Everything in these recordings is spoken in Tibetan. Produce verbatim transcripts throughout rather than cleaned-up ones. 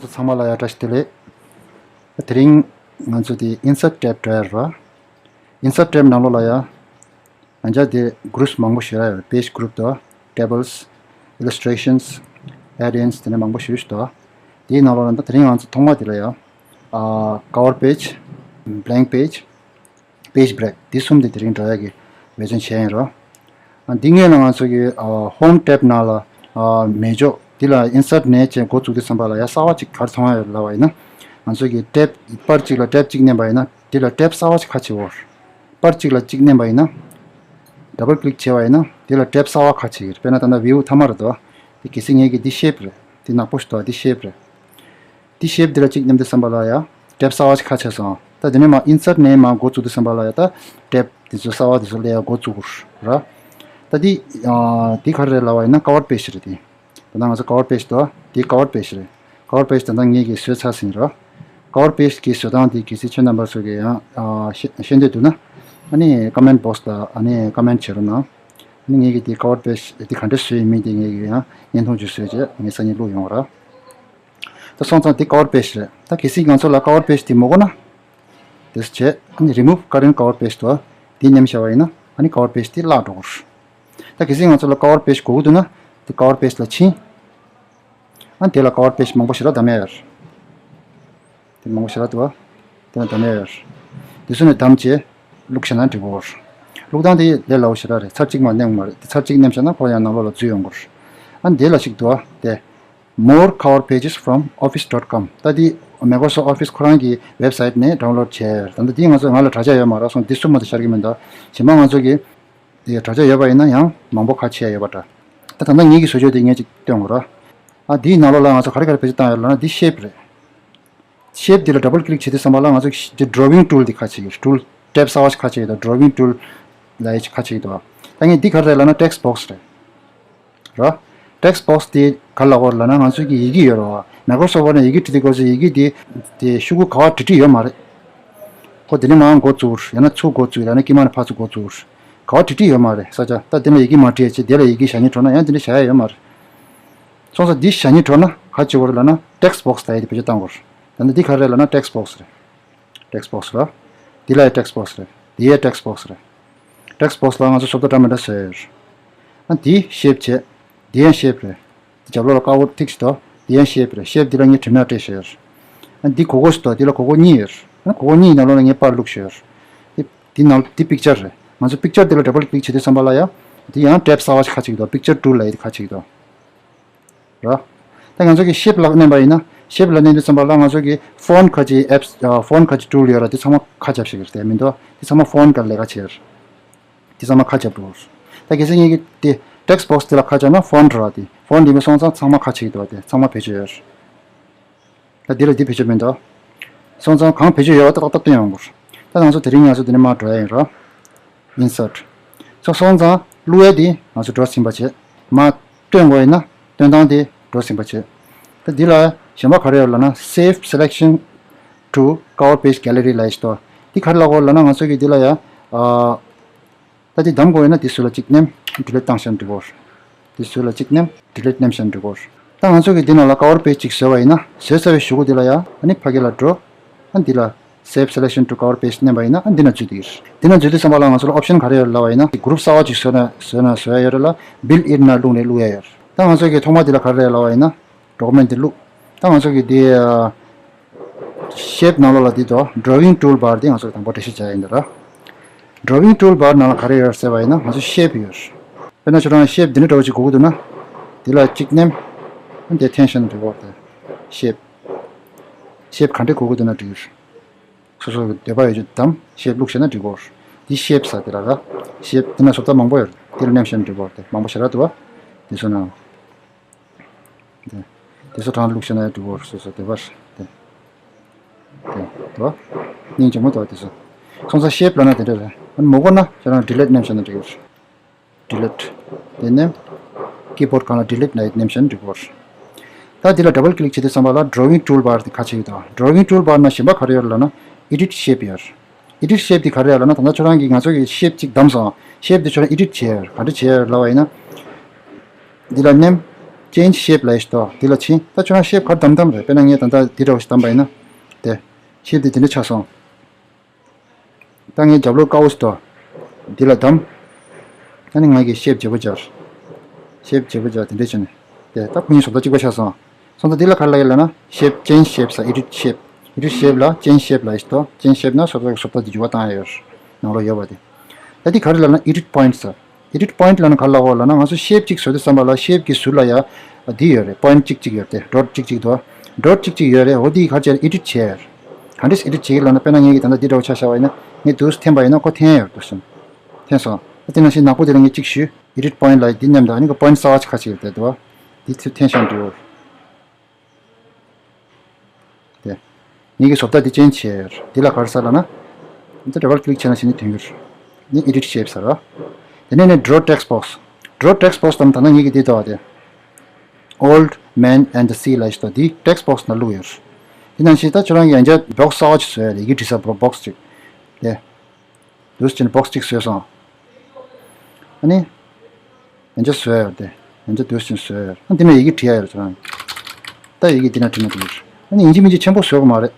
ཚང་མ་ལ་ཡ་བཀྲ་ཤིས་བདེ་ལེགས། དེ་རིང་ང་ཚོ་དེ་insert tab འགྲོ་ཡ་རེད་བ། Insert tab ནང་ལོགས་ལ་ཡ། ང་ཅག་དེ་groups མང་པོ་ཞིག་ར་ཡོད། Page group དང་tables, illustrations, add-ins དེ་ནས་མང་པོ་ཞིག་ཞིག་འདུག་དེའི་ནང་ལོགས་ལ་ད་དེ་རིང་ང་ཚོ་ཐོག་མ་དེ་ལ་ཡ། ཨ། cover page, blank page, page break དེ་གསུམ་དེ་དེ་རིང་འགྲོ་ཡ་གི་འབད་བརྩོན་བྱས་ཡིན་རོ། ཨ། འདི་སྔོན་ལ་ང་ཚོ་གི་ཨ། home tab ནང་ལ་ཨ། མེད་འཇོག་འདི་ལ་insert ནས་བྱས་འགོ་བཙུགས་དུས་ཙམ་པ་ལ་ཡ་གསར་པ་ཅིག་ག་རེ་མཐོང་ཡ་ཡོད་ལབ་པ་ཡིན་ན། ང་ཚོ་གི་tab པར་གཅིག་ལ་tab གཅིག་མནན་པ་ཡིན་ན་འདི་ལ་tab གསར་པ་ཅིག་ཁ་ཕྱེ་འོར། པར་གཅིག་ལ་གཅིག་མནན་པ་ཡིན་ན། double click བྱས་པ་ཡིན་ན་འདི་ལ་tab གསར་པ་ཁ་ཕྱེ་གི་རེད། དཔེར་ན་ད་ལྟ་view མཐའ་མ་རེད་དོ། འདི་གལ་སྲིད་ངས་གི་འདི་shape རེད། འདི་ནག་པོ་ཞིག་འདུག་འདི་shape རེད། འདི་shape འདི་ལ་གཅིག་མནན་དུས་ཙམ་པ་ལ་ཡ་tab གསར་པ་ཞིག་ཁ་ཕྱེ་སོང་། ད་འདི་ནས་མར་insert ནས་མར་འགོ་བཙུགས་དུས་ཙམ་པ་ལ་ཡ་ད་tab དེ་ཚོ་གསར་པ་དེ་ཚོ་སླེབས་ཡ་འགོ་བཙུགས་ར། ད་འདི་ཨ། འདི་ག་རེ་རེད་ལབ་པ་ཡིན་ན་cover page རེད་དེ། ད་ལྟ་ང་ཚོ་cover page འདུག་འདི་cover page རེད། cover page ད་ལྟ་ངས་ཀྱིས་བཟོས་ཚར་ཟིན་ར། cover page གི་བཟོ་སྟངས་དེ་གལ་སྲིད་ཁྱེད་རྣམ་པ་ཚོ་གིས་ཡང་ཨ། ཤེས་ཤེས་འདོད་འདུག་ན། ཨ་ནི་comment box ལ་ཨ་ནི་comment བྱེད་རོགས་གནང་། ཨ་ནི་ངས་ཀྱིས་འདི་cover page འདི་ག་འདྲ་བཟོས་ཡིན་མིན་དེ་ངས་ཀྱིས་ཡང་བརྙན་ཐུང་ཅིག་བཟོས་རྗེས་ངས་སང་ཉིན་བླུགས་ཡོང་ར། ད་སོང་ཙང་འདི་cover page རེད། ད་གལ་སྲིད་ང་ཚོ་ལ་cover page དེ་མི་དགོས་ན། དེ་བྱས་ཨ་ནི་remove current cover page དུ་འདི་མནན་བཞག་པ་ཡིན་ན་ཨ་ནི་cover page དེ་བརླག་འགྲོ་གི་རེད། ད་གལ་སྲིད་ང་ཚོ་ལ་cover page དགོས་ཀྱི་འདུག་ན་དེ་cover page ལ་ཕྱིན། ཨ་ནི་དེ་ལ་cover page མང་པོ་ཞེ་དྲག་བདམས་ཡ་ཡོད་རེད། དེ་མང་པོ་ཞེ་དྲག་འདུག་བ། དེ་ལ་བདམས་ཡ་ཡོད་རེད། དེ་ཚོ་ནས་བདམས་བྱས་བླུགས་བཞག་ན་འགྲིག་གི་རེད། བླུགས་སྟངས་དེ་ལས་སླ་པོ་ཞེ་དྲག་རེད། ཚར་གཅིག་མ་མནན་མ་རེད། དེ་ཚར་གཅིག་མནན་བཞག་ན་ཁོ་ཡང་ནང་ལོགས་ལ་འཛུལ་ཡོང་གི་རེད། ཨ་ནི་དེ་ལ་ཞིག་འདུག་བ་དེ། More cover pages from office dot com ད་འདི་Microsoft Office ཁོ་རང་གི་website ནས་download བྱས་ཡོད་རེད། ད་ལྟ་འདི་ང་ཚོ་ང་ལ་དྲ་རྒྱ་ཡོད་མ་རེད་སོང་འདི་གསུམ་མ་གཏོགས་ཤར་གི་མི་འདུག་གཞན་པ་ང་ཚོ་གི་དེ་དྲ་རྒྱ་ཡོད་པ་ཡིན་ན་ཡང་མང་པོ་ཁ་ཕྱེ་ཡ་ཡོད་པ་འདྲ། ད་ད་ལྟ་ངེད་ཀྱིས་བཟོ་བཅོས་དེ་ངས་ཅིག་སྟོན་དགོས་ར། ཨ་འདིའི་ནང་ལོགས་ལ་ང་ཚོ་ག་རེ་ག་རེ་བེད་སྤྱོད་བཏང་ཡོད་ལབ་ན་འདི་shape རེད། shape འདི་ལ་double click བྱེད་དུས་ཙམ་པ་ལ་ང་ཚོ་འདི་drawing tool འདི་ཁ་ཕྱེ་གི་tool tab གསར་པ་ཞིག་ཁ་ཕྱེ་གི་འདུག drawing tool ལབ་ཡ་ཞིག་ཁ་ཕྱེ་གི་འདུག་ད་ངས་འདི་ག་རེ་རེད་ལབ་ན་text box རེད། ར། text box དེ་ག་ལ་བར་ལབ་ན་ང་ཚོ་གི་ཡི་གེ་ཡོད་ར་བ། Microsoft Word ནས་ཡི་གེ་བྲིས་དུས་སྐབས་སུ་ཡི་གེ་དེ་དེ་ཤོག་གུ་ག་བ་བྲིས་བྲིས་ཡོད་མ་རེད། ཁོ་དེ་ནས་མར་འགོ་བཙུགས་ཡང་ན་ཚུར་འགོ་བཙུགས་ཡང་ན་དཀྱིལ་མ་ནས་ཕར་ཚུར་འགོ་བཙུགས། ག་བ་བྲིས་བྲིས་ཡོད་མ་རེད་ས་ཆ། ད་དེ་ལ་ཡི་གེ་མ་བྲིས་ཡ་ཆེད་དེ་ལ་ཡི་གེ་བཞག་སྙིང་བྲོ་ན་ཡང་དེ་འདྲ་བཞག་ཡ་ཡོད་མ་རེད། སོང་ཙང་འདི་བཞག་སྙིང་བྲོ་ན་ག་བྱེད་དགོས་རེད་ལབ་ན་text box ལབ་ཡ་དེ་བེད་སྤྱོད་བཏང་དགོས་རེད། ད་ནི་འདི་ག་རེ་རེད་ལབ་ན་text box རེད། text box ར། འདི་ལ་ཡ་text box རེད། འདི་ཡ་text box རེད། text box ལ་ང་ཚོ་བཟོ་ལྟ་འདྲ་མི་འདྲ་བཟོས་ཡོད་རེད། ཨ་འདི་shape བྱས། འདི་ཡང་shape རེད། འདི་རྒྱབ་ལོགས་ལ་དཀར་པོ་ཐིག་ཞིག་འདུག་འདི་ཡང་shape རེད། shape འདི་ལ་ངས་གྲིབ་ནག་སྤྲས་བཞག་ཡོད་རེད། ཨ་འདི་གོར་གོར་ཞིག་འདུག་འདི་ལ་གོར་གོར་གཉིས་ཡོད་རེད། ཨ་གོར་གོར་གཉིས་ནང་ལོགས་ལ་ངས་པར་བླུགས་བཞག་ཡོད་རེད། འདི་འདི་ནང་འདི་picture རེད། ང་ཚོ་picture འདི་ལ་double click བྱེད་དུས་ཙམ་པ་ལ་ཡ། འདི་ཡང་tab གསར་པ་ཞིག་ཁ་ཅིག་འདུག picture tool ལབ་ཡ་འདི་ཁ་ཅིག་འདུག་ར། ད་ང་ཚོ་གི་shape ལ་མནན་པ་ཡིན་ན་shape ལ་མནན་དུས་ཙམ་པ་ལ་ང་ཚོ་གི་font ཁ་ཅིག apps ཨ་font ཁ་ཅིག tool ཡོད་ར། འདི་ཚང་མ་ཁ་རྒྱབ་བཞག་གི་རེད་དེ་མི་འདུག་འདི་ཚང་མ་font ག་ལས་ཀ་བྱེད་རེད། འདི་ཚང་མ་ཁ་རྒྱབ་འགྲོ་གི་རེད། ད་གལ་སྲིད་ངས་གི་དེ་text box དེ་ལ་ཁ་རྒྱབ་ན་font ར། དེ་font ཡིན་པ་སོང་ཙང་ཚང་མ་ཁ་ཕྱེ་གི་འདུག་དེ་ཚང་མ་བེད་སྤྱོད་ཡོད་རེད། ད་འདི་ལ་འདི་བེད་སྤྱོད་མི་འདུག་སོང་ཙང་གང་བེད་སྤྱོད་ཡོད་པ་ཏག་ཏག་སྟོན་ཡོང་གི་རེད། ད་ང་ཚོ་དེ་རིང་ང་ཚོ་དེ་ནས་མར་འགྲོ་ཡ་ཡིན་ར། insert ཚོ་སོང་ཙང་བླུགས་ཡ་དེ་ང་ཚོ་འགྲོ་ཟིན་པ་བྱེད། མར་སྟོན་དགོས་ཡིན་ན་སྟོན་སྟངས་དེ་འགྲོ་ཟིན་པ་བྱེད། ད་འདི་ལ་གཞན་པ་ག་རེ་ཡོད་ལབ་ན་save selection to cover page gallery ལབ་ཡ་ཞིག་འདུག་འདི་ག་རེ་ལབ་དགོས་ལབ་ན་ང་ཚོ་གི་འདི་ལ་ཡ་ཨ། ད་འདི་གདམ་དགོས་ཡོད་ན་འདི་ཚུར་ལ་གཅིག་མནན། delete བཏང་བཞག་ན་འགྲིག་གོ། འདི་ཚུར་ལ་གཅིག་མནན། delete མནན་བཞག་ན་འགྲིག་གོ། ད་ང་ཚོ་གིས་འདི་ནང་ལ་cover page གཅིག་བཟོས་པ་ཡིན་ན་བཟོས་ཚར་བའི་གཞུག་གུ་འདི་ལ་ཡ་ཨ་ནི་ཕ་གི་ལ་འགྲོ། ཨ་འདི་ལ་save selection to cover page མནན་པ་ཡིན་ན་ཨ་འདི་ན་འཛུལ་འདུག་འདི་ན་འཛུལ་དུས་ཙམ་པ་ལ་ང་ཚོ་ལ་option ག་རེ་ཡོད་ལབ་པ་ཡིན་ན་group གསར་པ་གཅིག་བཟོས་ན་བཟོས་ན་བཟོ་ཡ་ཡོད་རེད་ལ་built in ནང་བླུགས་ནས་བླུགས་ཡ་ཡོད་རེད། ད་ང་ཚོ་གིས་ཐོག་མ་འདི་ལ་ག་རེ་རེད་ལབ་པ་ཡིན་ན། document འདི་བླུགས། ད་ང་ཚོ་གི་འདི་ཨ། shape ནང་ལོགས་ལ་འདི་དོ་drawing toolbar འདི་ང་ཚོ་དང་པོ་འགྲེལ་བཤད་བྱ་ཡིན་འདི་ར། drawing toolbar ནང་ལ་ག་རེ་ཡོད་ཟེར་བ་ཡིན་ན་ང་ཚོ་shape ཡོད། དཔེར་ན་ཁྱོད་རང་shape འདི་འདྲ་འདྲ་བོ་ཅིག་དགོས་ཀྱི་འདུག་ན། འདི་ལ་གཅིག་མནན། འདི་འཐེན་བཞག་ན་འགྲིག་གོ་དེ། shape shape ག་འདྲ་དགོས་ཀྱི་འདུག་ན་འགྲིག་ཡོད། སོ་སོ་གི་འདོད་པ་ཡོད་ཅིག་དམ་shape བླུགས་བཞག་ན་འགྲིག་གོ། འདི་shape ཟེར་དེ་ར་ར། shape འདི་ན་བཟོ་ལྟ་མང་པོ་ཡོད། འདི་ལ་མནན་བཞག་ན་འགྲིག་གོ་དེ་མང་པོ་ཞེ་དྲག་འདུག་བ། འདི་ཚོ་ནང་། དེ་དེ་ཚོ་གྲངས་བླུགས་ཤེ་ན་ཡང་འགྲིག་གོ། སོ་སོ་དེ་བར་དེ་དེ་དོ་སྙིང་རྗེ་མོ་དོ་དེ་ཚོ། སོང་ཙང་ཤེབ་ལབ་ན་དེ་འདྲ་རེད། ཨ་ནི་མོ་གོ་ན་ཁྱེད་རང་ཌི་ལེཊ་མནན་བྱས་ན་འགྲིག་གི་རེད། ཌི་ལེཊ། དེ་ནས་ཀི་བོཌ་སྒང་ལ་ཌི་ལེཊ་ནའི་མནན་བྱས་ན་འགྲིག་གོ། ད་འདི་ལ་ཌབ་བལ་ཀི་ལིག་བྱེད་དུས་ཙམ་པ་ལ་ཌྲོ་ཝིང་ཊུལ་བར་དེ་ཁ་ཕྱེ་གི་འདུག་ཌྲོ་ཝིང་ཊུལ་བར་ནང་གཞན་པ་ག་རེ་ཡོད་ལབ་ན་ཨེ་ཌིཊ་ཤེབ་ཡོད། ཨེ་ཌིཊ་ཤེབ་འདི་ག་རེ་ལབ་ན་ད་ལྟ་ཁྱོད་རང་གིས་ང་ཚོ་གིས་ཤེབ་ཅིག་བདམས་སོང་། ཤེབ་འདི་ཁྱོད་རང་ཨེ་ཌིཊ་བྱེད་ཡ་ག་འདྲ་བྱེད་ཡ་ལབ་པ་ཡིན་ན། འདི་ལ་མནན། Change shape ལབ་ཡས་ཤིག་འདུག་འདི་ལ་ཕྱིན། ད་ཁྱོད་རང་ཤེབ་ག་རེ་བདམས་བདམས་རེད། དཔེར་ན་ངས་ད་ལྟ་འདི་འདྲ་བོ་ཞིག་བདམས་པ་ཡིན་ན། དེ། ཤེབ་འདི་འདི་འདྲ་ཆགས་སོང་། ད་ངས་རྒྱབ་ལོགས་དཀར་པོ་ཞིག་འདུག་འདི་ལ་བདམས། ཨ་ནི་ང་གིས་ཤེབ་བརྗེ་པོ་སྦྱར། ཤེབ་བརྗེ་པོ་སྦྱར་དེ་འདྲ་བྱས་ནས། དེ་ད་ཁོ་གཉིས་བཟོ་ལྟ་གཅིག་པ་ཆགས་སོང་། སོང་ཙང་འདི་ལ་ག་རེ་ལབ་ཡོད་ལབ་ན། shape change shape ཟེར། edit shape། edit shape ལ་change shape ལབ་ཡས་ཤིག་འདུག change shape ན་བཟོ་ལྟ་གི་བཟོ་ལྟ་དེ་འགྱུར་བ་བཏང་ཡས་ཡོད། ནང་ལོགས་ཡོད་པ་དེ། ད་འདི་ག་རེ་ལབ་ན་edit point ཟེར། edit point ལབ་ན་ག་རེ་ལབ་ཡོད་ལབ་ན། ང་ཚོ་ཤེབ་གཅིག་བཟོ་དུས་ཙམ་པ་ལ་ཤེབ་གི་ཟུར་ལ་ཡ་འདི་ཡོད་རེད། པོ་ཡིན་ཊི་གཅིག་གཅིག་ཡོད་རེད་དེ། ཌོཊ་གཅིག་གཅིག་འདུག་ཌོཊ་གཅིག་གཅིག་ཡོད་རེད། འོ་འདི་ག་རེ་བྱས་ཨེ་ཌིཊ་བྱས་ཡོད་རེད། ག་འདྲས་ཨེ་ཌིཊ་བྱེད་ཀྱི་ལབ་ན། དཔེར་ན་ངེད་ཀྱིས་ད་ལྟ་འདི་འདྲ་བོ་ཆ་བཞག་པ་ཡིན་ན། ངས་འདུག་སེ་འཐེན་པ་ཡིན་ན་ཁོ་འཐེན་ཡོད་རེད། འདུག་སེ་འཐེན་སོང་། ཨ་དེ་ནང་བཞིན་ནག་པོ་དེ་ལ་ངས་གཅིག་གཞུས། edit point ལ་འདི་མཉམ་དུ། ཨ་ནི་ཁོ་པོ་ཡིན་ཊི་གསར་པ་ཅིག་ཁ་ཅིག་ཡོད་དེ་འདུག་འདི་ཚུར་འཐེན་བཞག་འདུག་དེ། ངེད་ཀྱིས་བཟོ་ལྟ་འདི་ཅེན་ཇི་བྱས་ཡོད། འདི་ལ་ག་རེ་ཟེར་ལབ་ན། འདི་ཌབ་བལ་ཀི་ལིག་བྱས་ན་གཞི་ནས་ཐོན་གྱི་རེད། ནི་edit shape ཟེར་རོ། དེ་ནས་ནི་draw text box། draw text box ལབ་ན་ད་ནང་ངེད་ཀྱིས་འདི་འདུག་དེ། Old Man and the Sea ལབ་ཞིག་འདུག་འདི་text box ནང་བླུགས་ཡོད་རེད། དེ་ནང་བཞིན་ད་ཁྱོད་རང་གིས་ཡང་བསྐྱར་བོག་སི་གསར་པ་ཅིག་བཟོས་ཡོད་རེད། ཡི་གེ་བྲིས་ས་བོག་སི་ཅིག་དེ། འདུག་སེ་བྱས་ནས་བོག་སི་གཅིག་བཟོས་སོང་། ཨ་ནི། ཡང་བསྐྱར་བཟོས་ཡོད་དེ། ཡང་བསྐྱར་འདུག་སེ་བྱས་ནས་བཟོས་ཡོད། ཨ་འདི་ནས་ཡི་གེ་བྲིས་ཡ་ཡོད་རེད་ཁྱོད་རང་གིས། ད་ཡི་གེ་འདི་ན་བྲིས་ན་འགྲིག་གི་རེད། ཨ་ནི་ཡིན་གཅིག་མིན་གཅིག་ཆེན་པོ་བཟོ་དགོས་མ་རེད།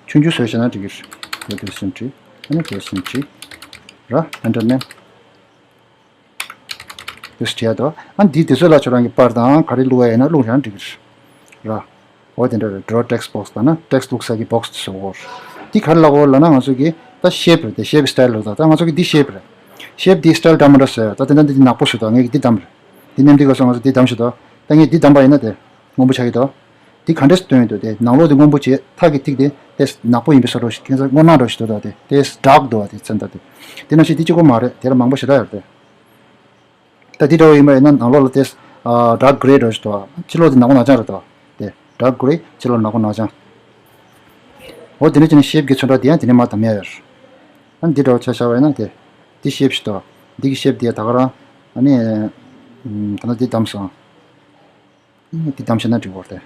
ཆུང་ཆུང་བཟོས་བྱས་ན་འགྲིག་གི་རེད། འདུག་སེ་བྲིས། ཨ་ནི་འདུག་སེ་བྲིས། ར། ཨེན་ཊར་ནས། འདུག་སེ་བྲིས་ཡ་འདུག་ཨ་འདི་དེ་ཚོ་ལ་ཁྱོད་རང་གིས་པར་དང་ག་རེ་བླུགས་ཡ་ཡིན་ན་བླུགས་ཡང་འགྲིག་གི་རེད། ར། འོ་དེ་འདྲ་རེད། draw text box ལབ་ན་text བླུགས་ས་གི་བོག་སི་དེ་བཟོ་དགོས་རེད། འདི་ག་རེ་ལབ་དགོས་ལབ་ན། ང་ཚོ་གི་ད་ཤེབ་རེད་དེ། ཤེབ་སི་ཊལ་རེད། ད་ད་ང་ཚོ་གི་འདི་ཤེབ་རེད། ཤེབ་འདི་སི་ཊལ་འདྲ་མི་འདྲ་བཟོས། ད་དེ་འདྲ་འདི་འདི་ནག་པོ་བཟོས་འདུག་ངས་ཀྱིས་འདི་བདམས་རེད། འདི་མཉམ་འདི་ག་སོང་། ང་ཚོ་འདི་བདམས་བཞག་འདུག་ད་ངས་འདི་བདམས་པ་ཡིན་ན་དེ་སྔོན་པོ་ཆགས་ཀྱི་འདུག་འདི་ག་འདྲས་སེ་སྟོན་ཡོད་འདུག་དེ་ནང་ལོགས་དེ་སྔོན་པོ་བྱས། མཐའ་གི་ཐིག་དེ་དེ་ནག་པོ་ཡིན་པའི་བཟོ་འདྲ་ཞིག་ཁྱེད་ཚོ་སྔོ་ནག་འདྲ་ཞིག་འདུག་ད་དེ་དེ་ཌརྐ་འདུག་བ། དེ་ཚོན་མདོག་དེ། དེ་ནང་བཞིན་འདི་གཅིག་པོ་མ་རེད། དེ་ལ་མང་པོ་ཞེ་དྲག་ཡོད་རེད་དེ། ད་འདི་འདྲ་བོ་ཡིན་པ་ཡིན་ན་ནང་ལོགས་ལ་དེ་ཌརྐ་གྷེ་འདྲ་ཞིག་འདུག་ཕྱི་ལོགས་དེ་ནག་པོ་ནག་རྐྱང་རེད་དོ། དེ་ཌརྐ་གྷེ། ཕྱི་ལོགས་ནག་པོ་ནག་རྐྱང་། འོ་དེ་འདྲ་བྱས་ནས་ཤེབ་ཀྱི་ཚོན་ཁྲ་དེ་ཡང་དེ་ནས་མར་བདམས་ཡ་ཡོད་རེད། ཨ་འདི་འདྲ་བོ་ཆ་བཞག་པ་ཡིན་ན་དེ། འདི་ཤེབ་ཞིག་འདུག་འདི་གི་ཤེབ་དེ་ད་ག་རང་། ཨ་ནི། ད་ལྟ་འདི་བདམས་སོང་། འདི་བདམས་བྱས་ན་འགྲིག་གི་རེད་དེ།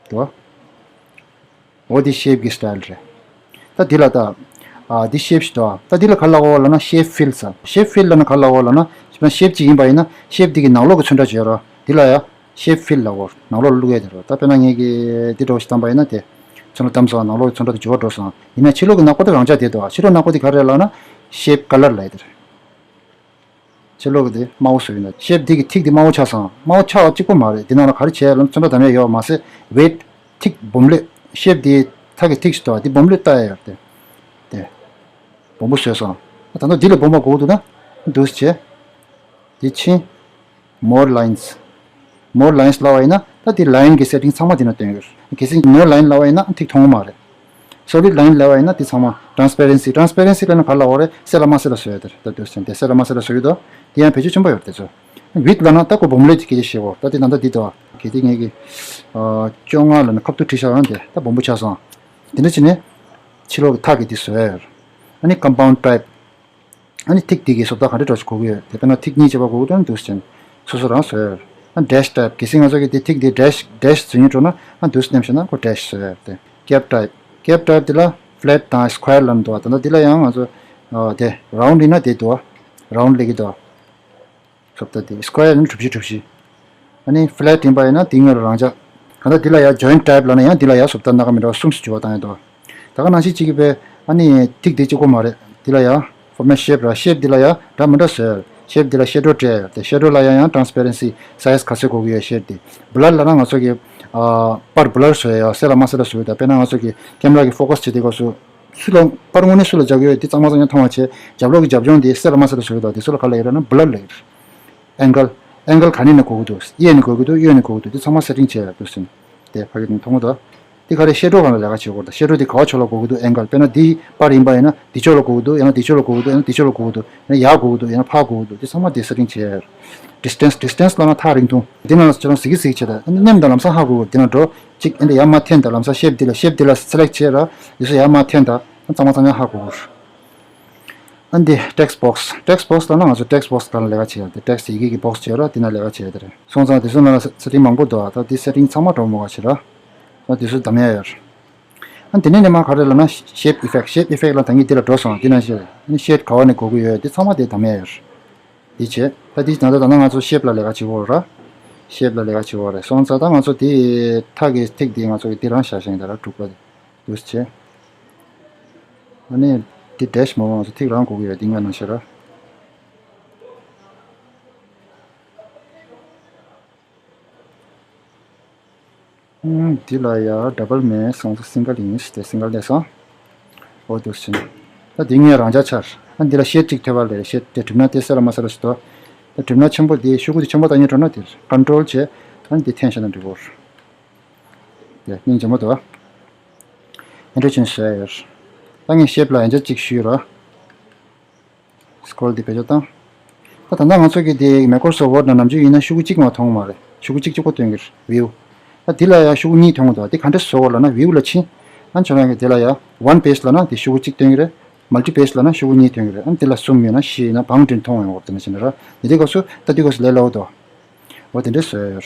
འདུག་འོ་འདི་ཤེབ་ཀྱི་སི་ཊལ་རེད། ད་འདི་ལ་ད། ཨ་འདི་ཤེབ་ཞིག་འདུག་ད་འདི་ལ་ག་རེ་ལབ་དགོས་ལབ་ན་ཤེབ་ཕིལ་ཟེར། ཤེབ་ཕིལ་ལབ་ན་ག་རེ་ལབ་དགོས་ལབ་ན། ཤེབ་ཅིག་ཡིན་པ་ཡིན་ན་ཤེབ་འདི་གི་ནང་ལོགས་ཀྱི་ཚོན་ཁྲ་བྱེད་རོགས། འདི་ལ་ཡ་ཤེབ་ཕིལ་ལབ་དགོས། ནང་ལོགས་ལ་བླུགས་ཡ་དེ་རོ། ད་དཔེར་ན་ངས་ཀྱིས་འདི་འདྲ་བོ་ཞིག་བདམས་པ་ཡིན་ན་དེ། ཚོན་ཁྲ་བདམས་སོང་། ནང་ལོགས་ཀྱི་ཚོན་ཁྲ་དེ་འགྱུར་བ་འགྲོ་སོང་། ཡིན་ན་ཕྱི་ལོགས་ཀྱི་ནག་པོ་དེ་རང་འཇགས་བསྡད་འདུག་ཕྱི་ལོགས་ནག་པོ་དེ་ག་རེ་རེད་ལབ་ན། ཤེབ་ཀ་ལར་ལབ་ཡ་དེ་རེད། ཕྱི་ལོགས་ཀྱི་དེ་དམར་པོ་བཟོས་ཡིན་ན། ཤེབ་འདི་གི་ཐིག་དེ་དམར་པོ་ཆགས་སོང་། དམར་པོ་ཆགས་པ་གཅིག་པོ་མ་རེད། འདི་ནང་ལ་ག་རེ་བྱས་ལབ་ན་ཚོན་ཁྲ་བདམས་ཡ་ཡོད་མ་ཟད། ཝེད་ཐིག་སྦོམ་ལོས། ཤེབ་འདི་མཐའ་གི་ཐིག་ཞིག་འདུག་འདི་སྦོམ་ལོས་བཏགས་ཡ་ཡོད་རེད་དེ། དེ་སྦོམ་པོ་བཟོས་སོང་། ད་ལྟ་འདི་ལས་སྦོམ་པ་དགོས་འདུག་ན། འདུག་སེ་བྱས། འདི་ཕྱིན། མོར་ལའིནས། མོར་ལའིནས་ལབ་པ་ཡིན་ན་ད་འདི་ལའིན་གྱི་སེ་ཊིང་ཚང་མ་འདི་ན་སྟོན་ཡོད། གལ་སྲིད་ནོ་ལའིན་ལབ་པ་ཡིན་ན་ཐིག་མཐོང་གི་མ་རེད། སོ་ལིཌ་ལའིན་ལབ་པ་ཡིན་ན་འདི་ཚང་མ། ཊ་རན་སི་པེ་རེན་སི། ཊ་རན་སི་པེ་རེན་སི་ལབ་ན་ག་རེ་ལབ་དགོས་རེད། གསལ་ལ་མ་གསལ་ལ་བཟོ་ཡ་དེ་རེད། ད་འདུག་སེ་བྱས་ནས་གསལ་ལ་མ་གསལ་ལ་བཟོ་གི་འདུག་འདི་ཡང་བེད་སྤྱོད་ཆེན་པོ་ཡོད་རེད་དེ་ཚོ། ཝིད་ལབ་ན་ད་ཁོ་སྦོམ་ལོས་དེ་སྐད་ཆ་བཤད་གོ། ད་འདི་ད་ལྟ་འདི་འདུག་གལ་ཏེ་ངས་ཀྱིས། ཨ་བཅོ་ལྔ་ལབ་ན་ཁ་ཐུག་བྲིས་བཞག་ཡང་དེ་ད་སྦོམ་པོ་ཆགས་སོང་། དེ་འདྲ་བྱས་ནས་ཕྱི་ལོགས་ཀྱི་མཐའ་གི་འདི་བཟོ་ཡ་ཡོད། ཨ་ནི་ཀམ་པའུནཌ་ཊའིབ། ཨ་ནི་ཐིག་དེ་གི་བཟོ་ལྟ་ག་འདྲ་འདྲ་ཞིག་དགོས་ཀྱི་ཡོད། དེ་དཔེར་ན་ཐིག་གཉིས་བྱས་པ་དགོས་ཀྱི་འདུག་ན་འདུག་སེ་བྱས་ནས་སོ་སོ་རང་བཟོ་ཡ་ཡོད། ཨ་ཌེཤ་ཊའིབ། གལ་སྲིད་ང་ཚོ་གི་དེ་ཐིག་དེ་ཌེཤ་ཌེཤ་བཟོ་སྙིང་བྲོ་ན། ཨ་འདུག་སེ་མནན་བྱས་ན་ཁོ་ཌེཤ་བཟོ་ཡ་ཡོད་དེ། ཀེབ་ཊའིབ། ཀེབ་ཊའིབ་དེ་ལ་ཕ་ལེཊ་དང་སི་ཀོ་ཡར་ལབ་འདུག་ད་ལྟ་འདི་ལ་ཡང་ང་ཚོ། ཨ་དེ་རའུནཌ་ཡིན་ན་དེ་འདུག་རའུནཌ་ལབ་ཀྱི་འདུག་བཟོ་ལྟ་དེ་སི་ཀོ་ཡར་ཡིན་ན་གྲུ་བཞི་གྲུ་བཞི། ཨ་ནི་ཕ་ལེཊ་ཡིན་པ་ཡིན་ན་དེ་སྔོན་ལ་རང་འཇགས། གང་ལྟར་འདི་ལ་ཡང་ཇོ་ཡིན་ཊའིབ་ལབ་ན་ཡང་འདི་ལ་ཡང་བཟོ་ལྟ་སྣ་ཁ་མི་འདྲ་བ་གསུམ་ཞིག་འགྱུར་བ་བཏང་ཡ་འདུག་ད་ག་ནང་བཞིན་གཅིག་གི་བས་ཨ་ནི་ཐིག་དེ་གཅིག་པོ་མ་རེད། འདི་ལ་ཡང་ཕོར་མེཊ་ཤེབ་ར། ཤེབ་འདི་ལ་ཡང་འདྲ་མི་འདྲ་བཟོས། ཤེབ་འདི་ལ་ཤེ་ཌོ་སྤྲད་ཡ་དེ། ཤེ་ཌོ་ལ་ཡང་ཡང་ཊ་རན་སི་པེ་རེན་སི་སའིཛ་ག་ཚོད་དགོས་ཀྱི་ཡོད་ཤེབ་དེ། བྷི་ལར་ལབ་ན་ང་ཚོ་གི་ཨ་པར་བྷི་ལར་བཟོ་ཡ་ཡ་གསལ་ལ་མ་གསལ་ལ་བཟོ་ཡ་ད། དཔེར་ན་ང་ཚོ་གི་ཀེམ་ར་གི་ཕོ་ཀ་སི་བྱེད་དུས་སྐབས་སུ། སུ་ལ་པར་དངོས་གནས་སུ་ལ་རྒྱག་གི་ཡོད་དེ་གཙང་མ་གཙང་རྐྱང་མཐོང་བ་བྱས། རྒྱབ་ལོགས་ཀྱི་རྒྱབ་ལྗོངས་དེ་གསལ་ལ་མ་གསལ་ལ་བཟོ་གི་འདུག་དེ་ཚོ་ལ་ག་ལབ་ཡོད་ལབ་ན་བྷི་ལར་ལབ་ཡོད་རེད། ཨེང་གལ། ཨེང་གལ་ག་ནས་ནས་དགོས་ཀྱི་འདུག་གཡས་ནས་དགོས་ཀྱི་འདུག་གཡོན་ནས་དགོས་ཀྱི་འདུག་དེ་ཚང་མ་སེ་ཊིང་བྱས་ཡོད་འདུག་ཟིན། དེ་ཕ་གི་ནས་མཐོང་གི་འདུག་དེ་ག་རེ་ཤེ་ཌོ་སྒང་ལ་ལས་ཀ་བྱེད་དགོས་འདུག་ཤེ་ཌོ་དེ་ག་བ་ཕྱོགས་ལ་དགོས་ཀྱི་འདུག་ཨེང་གལ་དཔེར་ན་འདི་པར་ཡིན་པ་ཡིན་ན་འདི་ཕྱོགས་ལ་དགོས་ཀྱི་འདུག་ཡང་ན་འདི་ཕྱོགས་ལ་དགོས་ཀྱི་འདུག་ཡང་ན་འདི་ཕྱོགས་ལ་དགོས་ཀྱི་འདུག་ཡང་ན་ཡར་དགོས་ཀྱི་འདུག་ཡང་ན་ཕར་དགོས་ཀྱི་འདུག་དེ་ཚང་མ་དེ་སེ་ཊིང་བྱས་ཡོད་རེད། ཌི་སི་ཊེན་སི། ཌི་སི་ཊེན་སི་ལབ་ན་ཐག་རིང་ཐུང་། འདི་ནང་ལ་ཁྱེད་རང་གཟིགས་ཀྱི་གཟིགས་བྱས་ད་མནན་ད་ལམ་སང་ཧ་གོ་གི་འདུག་འདི་ན་འགྲོ། གཅིག་ཨ་ནི་ཡར་མར་འཐེན་ད་ལམ་སང་ཤེབ་འདི་ལ། ཤེབ་འདི་ལ་སེ་ལེག་བྱས་ར། འདི་ཚོ་ཡར་མར་འཐེན་ད། ཚང་མ་ཚང་མ་ཧ་གོ་གི་རེད། ཨ་འདི་ཊེག་སི་བོག་སི། ཊེག་སི་བོག་སི་ལབ་ན་ང་ཚོ་ཊེག་སི་བོག་སི་སྒང་ལ་ལས་ཀ་བྱེད་ཡ་དེ། ཊེག་སི་ཡི་གེ་གི་བོག་སི་བྱེད་ར། དེ་ན་ལས་ཀ་བྱེད་ཡ་དེ་རེད། སོང་ཙང་དེ་ཚོ་ནང་ལ་སེ་ཊིང་མང་པོ་འདུག་ད་དེ་སེ་ཊིང་ཚང་མ་འགྲོ་མོ་ག་བྱེད་ར། ད་དེ་ཚོ་བདམས་ཡ་ཡོད་རེད། ཨ་དེ་ནས་ནས་མར་ག་རེ་ལབ་ན་ཤེབ་ཨི་ཕེག་ཊི། ཤེབ་ཨི་ཕེག་ཊི་ལབ་ད་ངས་འདི་ལ་འགྲོ་སོང་། འདི་ན་ཤེ་ཨ་ནི་ཤེ་ཌི་ག་བ་ནས་དགོས་ཀྱི་ཡོད་དེ་ཚང་མ་དེ་བདམས་ཡ་ཡོད་རེད། འདི་བྱས། ད་འདི་ད་ལྟ་ད་ལྟ་ང་ཚོ་ཤེབ་ལ་ལས་ཀ་བྱེད་དགོས་ར། ཤེབ་ལ་ལས་ཀ་བྱེད་དགོས་རེད། སོང་ཙང་ད་ང་ཚོ་དེ་ཐག་གི་ཐིག་དེ་ང་ཚོ་གི་དེ་རང་བཞག་ཤིང་དེ་ར་དྲུག་པ་དེ་འདུག་སེ་བྱས། ཨ་ནི་དེ་ཌེཤ་མོ་ང་ཚོ་ཐིག་རང་དགོས་ཀྱི་ཡོད། དེ་ང་ནང་བཞིན་ར། ཨུམ། འདི་ལ་ཡ་ཌབ་བལ་མེད། སོང་ཙང་སིང་གལ་ཡིན་ཞེས་ཏེ་སིང་གལ་བསྡད་སོང་། འོ་འདུག་སེ་བྱས། ད་འདི་ངས་རང་འཇགས་ཆར། ཨ་འདི་ལ་ཤེད་གཅིག་ཐེབས་པ་ལས་ཤེད་དེ་གྲིབ་ནག་དེ་སེ་ལ་མ་སེ་ལ་ཞིག་ཏོ། ད་གྲིབ་ནག་ཆེན་པོ་དེ་ཤུ་གུ་དེ་ཆེན་པོ་བཏང་ཉེ་འགྲོ་ན་དེ་ཀོན་ཊོལ་བྱས། ཨ་ནི་དེ་འཐེན་བཞག་ན་འགྲིག་གོ། དེ་སྙིང་རྗེ་མོ་འདུག་ཨ་ནི་ཅན་བྱས་ཡོད། ད་ངས་ཤེབ་ལ་ཡང་འཇགས་གཅིག་ཞུས་ར། སི་ཀོལ་འདི་བེད་སྤྱོད་བཏང་། ད་ད་ལྟ་ང་ཚོ་གི་དེ་མའི་ཀོ་རོ་སོབ་ཝར་ཌ་ནང་ནམ་རྒྱུན་ཡིན་ན་ཤུ་གུ་གཅིག་མ་མཐོང་མ་རེད། ཤུ་གུ་གཅིག་གཅིག་པོ་སྟོན་གྱི་རེད། ཝིའུ། ད་འདི་ལ་ཡང་ཤུ་གུ་གཉིས་མཐོང་གི་འདུག་དེ་ག་འདྲ་བཟོ་དགོས་ལབ་ན་ཝིའུ་ལ་ཕྱིན། ཨ་ཁྱོད་རང་གི་དེ་ལ་ཡང་ཝན་པེཇ་ལབ་ན་དེ་ཤུ་གུ་གཅིག་སྟོན་གྱི་རེད། མལ་ཊི་པེཇ་ལབ་ན་ཤུ་གུ་གཉིས་སྟོན་གྱི་རེད། ཨ་འདི་ལ་གསུམ་ཡོད་ན་བཞི་ཡོད་ན་བང་སྒྲིག་མཐོང་ཡོང་བ་དེ་འདྲ་བྱས་ནས་ར། དེ་དེ་སྐབས་སུ་ད་དེ་སྐབས་སུ་ལས་སླ་བོ་འདུག་འོ་དེ་འདྲ་བཟོས་ཡོད།